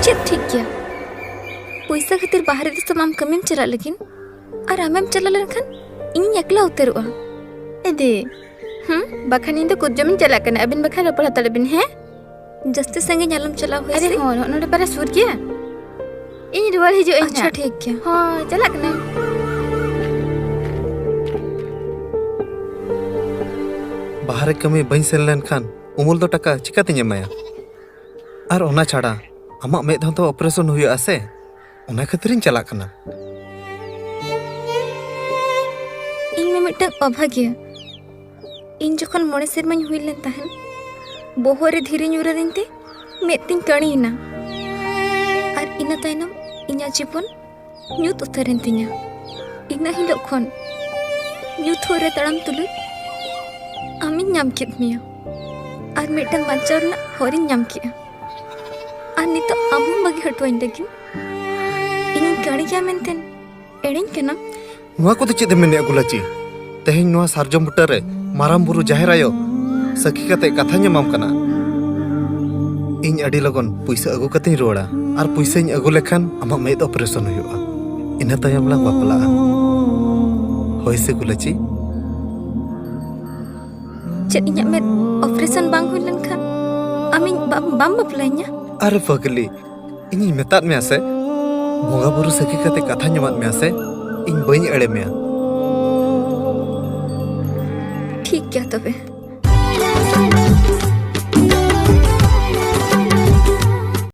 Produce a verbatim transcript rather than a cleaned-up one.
ᱪᱮᱫ ᱴᱷᱤᱠ ᱜᱮᱭᱟ? ᱯᱚᱭᱥᱟ ᱠᱷᱟᱹᱛᱤᱨ ᱵᱟᱦᱨᱮ ᱫᱤᱥᱚᱢ ᱟᱢ ᱠᱟᱹᱢᱤᱢ ᱪᱟᱞᱟᱜ ᱞᱟᱹᱜᱤᱫ, ᱟᱨ ᱟᱢᱮᱢ ᱪᱟᱞᱟᱣ ᱞᱮᱱᱠᱷᱟᱱ ᱤᱧᱤᱧ ᱮᱠᱞᱟ ᱩᱛᱟᱹᱨᱚᱜᱼᱟ᱾ ᱮᱫᱮ, ᱦᱩᱸ, ᱵᱟᱠᱷᱟᱱ ᱤᱧ ᱫᱚ ᱠᱩᱫ ᱡᱚᱢᱤᱧ ᱪᱟᱞᱟᱜ ᱠᱟᱱᱟ, ᱟᱹᱵᱤᱱ ᱵᱟᱠᱷᱟᱱ ᱨᱚᱯᱚᱲ ᱦᱟᱛᱟᱲ ᱵᱤᱱ, ᱦᱮᱸ? ᱡᱟᱹᱥᱛᱤ ᱥᱟᱺᱜᱤᱧ ᱟᱞᱚᱢ ᱪᱟᱞᱟᱣ, ᱦᱳᱭ ᱟᱨᱮ ᱥᱮ? ᱦᱚᱸ, ᱱᱚᱜᱼᱚ ᱱᱚᱰᱮ ᱯᱟᱨᱟ ᱥᱩᱨ ᱜᱮᱭᱟ, ᱤᱧ ᱨᱩᱣᱟᱹᱲ ᱦᱤᱡᱩᱜ ᱟᱹᱧ ᱟᱪᱪᱷᱟ, ᱦᱟᱸᱜ᱾ ᱴᱷᱤᱠ ᱜᱮᱭᱟ᱾ ᱦᱚᱸ, ᱪᱟᱞᱟᱜ ᱠᱟᱹᱱᱟᱹᱧ᱾ ᱵᱟᱦᱨᱮ ᱠᱟᱹᱢᱤ ᱵᱟᱹᱧ ᱥᱮᱱ ᱞᱮᱱᱠᱷᱟᱱ ᱩᱢᱩᱞ ᱫᱚ ᱴᱟᱠᱟ ᱪᱤᱠᱟᱹᱛᱤᱧ ᱮᱢᱟᱭᱟ? ᱟᱨ ᱚᱱᱟ ᱪᱷᱟᱰᱟ, ᱟᱢᱟᱜ ᱢᱮᱫ ᱦᱚᱸᱛᱚ operation ᱦᱩᱭᱩᱜᱼᱟ ᱥᱮ, ᱚᱱᱟ ᱠᱷᱟᱹᱛᱤᱨᱤᱧ ᱪᱟᱞᱟᱜ ᱠᱟᱱᱟ᱾ ᱤᱧ ᱢᱟ ᱢᱤᱫᱴᱟᱝ ᱚᱵᱷᱟᱜᱤᱭᱟᱹ᱾ ᱤᱧ ᱡᱚᱠᱷᱚᱱ ᱢᱚᱬᱮ ᱥᱮᱨᱢᱟᱧ ᱦᱩᱭ ᱞᱮᱱ ᱛᱟᱦᱮᱸᱱ, ᱵᱚᱦᱚᱜ ᱨᱮ ᱫᱷᱤᱨᱤ ᱧᱩᱨ ᱟᱹᱫᱤᱧ ᱛᱮ ᱢᱮᱫ ᱛᱤᱧ ᱠᱟᱹᱬᱤᱭᱮᱱᱟ᱾ ᱟᱨ ᱤᱱᱟᱹ ᱛᱟᱭᱱᱚᱢ ᱤᱧᱟᱹᱜ ᱡᱤᱵᱚᱱ ᱧᱩᱛ ᱩᱛᱟᱹᱨᱮᱱ ᱛᱤᱧᱟ᱾ ᱤᱱᱟᱹ ᱦᱤᱞᱳᱜ ᱠᱷᱚᱱ ᱧᱩᱛ ᱦᱚᱨ ᱨᱮ ᱛᱟᱲᱟᱢ ᱛᱩᱞᱩᱡ ᱟᱢᱤᱧ ᱧᱟᱢ ᱠᱮᱫ ᱢᱮᱭᱟ, ᱟᱨ ᱢᱤᱫᱴᱟᱝ ᱵᱟᱧᱪᱟᱣ ᱨᱮᱱᱟᱜ ᱦᱚᱨᱤᱧ ᱧᱟᱢ ᱠᱮᱫᱼᱟ᱾ ᱟᱨ ᱱᱤᱛᱚᱜ ᱟᱢ ᱦᱚᱸᱢ ᱵᱟᱹᱜᱤ ᱦᱚᱴᱚᱣᱟᱹᱧ ᱞᱟᱹᱜᱤᱫ? ᱤᱧᱤᱧ ᱠᱟᱹᱲᱤ ᱜᱮᱭᱟ ᱢᱮᱱᱛᱮ ᱮᱲᱮᱧ ᱠᱟᱱᱟᱢ? ᱱᱚᱣᱟ ᱠᱚᱫᱚ ᱪᱮᱫ ᱮᱢ ᱢᱮᱱᱮᱫᱼᱟ ᱜᱩᱞᱟᱪᱤ? ᱛᱮᱦᱮᱧ ᱱᱚᱣᱟ ᱥᱟᱨᱡᱚᱢ ᱵᱩᱴᱟᱹ ᱨᱮ ᱢᱟᱨᱟᱝ ᱵᱩᱨᱩ ᱡᱟᱦᱮᱨ ᱟᱭᱳ ᱥᱟᱹᱠᱷᱤ ᱠᱟᱛᱮ ᱠᱟᱛᱷᱟᱧ ᱮᱢᱟᱢ ᱠᱟᱱᱟ᱾ ᱤᱧ ᱟᱹᱰᱤ ᱞᱚᱜᱚᱱ ᱯᱩᱭᱥᱟᱹ ᱟᱹᱜᱩ ᱠᱟᱛᱮᱧ ᱨᱩᱣᱟᱹᱲᱟ, ᱟᱨ ᱯᱩᱭᱥᱟᱹᱧ ᱟᱹᱜᱩ ᱞᱮᱠᱷᱟᱱ ᱟᱢᱟᱜ ᱢᱮᱫ operation ᱦᱩᱭᱩᱜᱼᱟ᱾ ᱤᱱᱟᱹ ᱛᱟᱭᱚᱢ ᱞᱟᱝ ᱵᱟᱯᱞᱟᱜᱼᱟ᱾ ᱦᱳᱭ ᱥᱮ ᱜᱩᱞᱟᱪᱤ? ᱪᱮᱫ ᱤᱧᱟᱹᱜ ᱢᱮᱫ operation ᱵᱟᱝ ᱦᱩᱭ ᱞᱮᱱᱠᱷᱟᱱ ᱟᱢᱤᱧ ᱵᱟᱢ, ᱵᱟᱢ ᱵᱟᱯᱞᱟᱧᱟ? ᱟᱨᱮ ᱯᱟᱜᱽᱞᱤ, ᱤᱧᱤᱧ ᱢᱮᱛᱟᱫ ᱢᱮᱭᱟ ᱥᱮ, ᱵᱚᱸᱜᱟ ᱵᱩᱨᱩ ᱥᱟᱹᱠᱷᱤ ᱠᱟᱛᱮ ᱠᱟᱛᱷᱟᱧ ᱮᱢᱟᱫ ᱢᱮᱭᱟ ᱥᱮ, ᱤᱧ ᱵᱟᱹᱧ ᱮᱲᱮ ᱢᱮᱭᱟ᱾ ᱴᱷᱤᱠ ᱜᱮᱭᱟ ᱛᱚᱵᱮ᱾